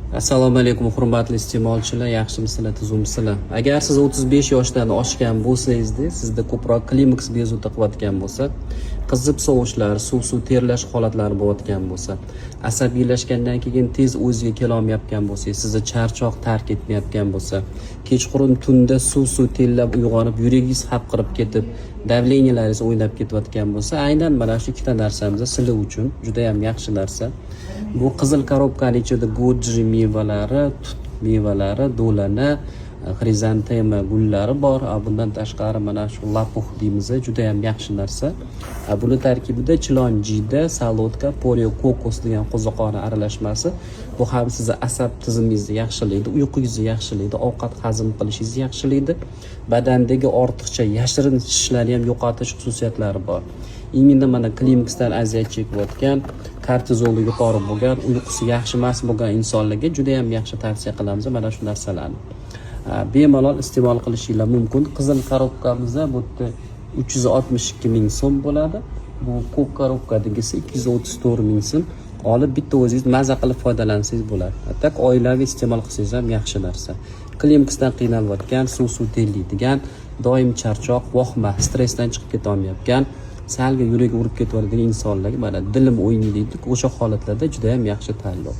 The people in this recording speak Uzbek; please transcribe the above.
Assalomu alaykum, hurmatli iste'molchilar, yaxshimisizlar, tuzukmisizlar? Agar siz 35 yoshdan oshgan bo'lsangizda, sizda ko'proq klimaks bezovta qilayotgan bo'lsa, qizib sovishlar, suv suv terlash holatlari bo'layotgan bo'lsa, asabiylashgandan keyin tez o'ziga kelolmayotgan bo'lsangiz, sizni charchoq tark etmayotgan bo'lsa, kechqurun tunda suv suv terlab uyg'onib, yuragingiz hapriqib ketib, давления laringiz o'ynab ketayotgan bo'lsa, aynan mana shu ikkita narsamiz sizlar uchun juda ham yaxshi narsa. Bu qizil korobkani ichida goji mevalari, tut mevalari, do'lana, xrizantema gullari bor. Bundan tashqari mana shu лопух deymiz, juda ham yaxshi narsa. Buni tarkibida chilonjida, солодка, porio kokos degan qo'ziqorin aralashmasi. Bu ham sizni asab tizimingizni yaxshilaydi, uyqungizni yaxshilaydi, ovqat hazm qilishingizni yaxshilaydi. Badandagi ortiqcha yashirin shishlarni ham yo'qotish xususiyatlari bor. Именно mana klimaksdan aziyat chekayotgan, kortizoli yuqori bo'lgan, uyqusi yaxshi emas bo'lgan insonlarga juda ham yaxshi tavsiya qilamiz mana shu narsalarni. Bemalol iste'mol qilishinglar mumkin. Qizil korobkamizda bu yerda 362 ming so'm bo'ladi. Bu ko'k korobkadagisi 234 ming so'm. Olib bitta o'zingiz maza qilib foydalansangiz bo'ladi. Так oilaviy iste'mol qilsangiz ham yaxshi narsa. Klimaksdan qiynalayotgan, suv suv terlaydigan, doim charchoq, vohma, stressdan chiqib ketolmayotgan, salga yuragi urib ketaveradigan insonlarga mana dilim o'ynaydi deydi, o'sha holatlarda juda ham yaxshi tanlov.